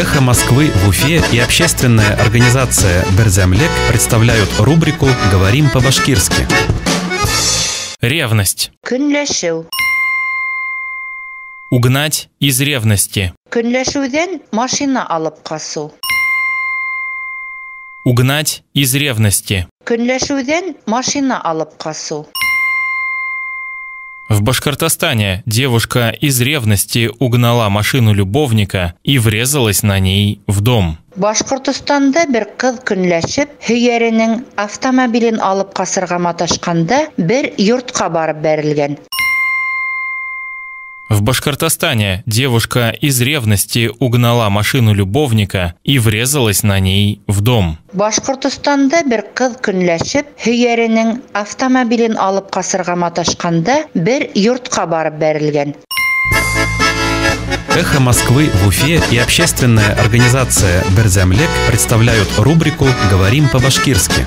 Эхо Москвы в Уфе и общественная организация «Берҙәмлек» представляют рубрику «Говорим по-башкирски». Ревность. Көнләшеү. Угнать из ревности. Көнләшеүҙән машина алып ҡасыу. Угнать из ревности. Көнләшеүҙән машина алып ҡасыу. В Башкортостане девушка из ревности угнала машину любовника и врезалась на ней в дом. Башҡортостанда бер ҡыҙ көнләшеп, һөйәренең автомобилен алып ҡасырға маташҡанда бер йортҡа барып бәрелгән. В Башкортостане девушка из ревности угнала машину любовника и врезалась на ней в дом. Башҡортостанда бер ҡыҙ көнләшеп, һөйәренең автомобилен алып ҡасырға маташҡанда бер йортҡа барып бәрелгән. Эхо Москвы в Уфе и общественная организация «Берҙәмлек» представляют рубрику «Говорим по-башкирски».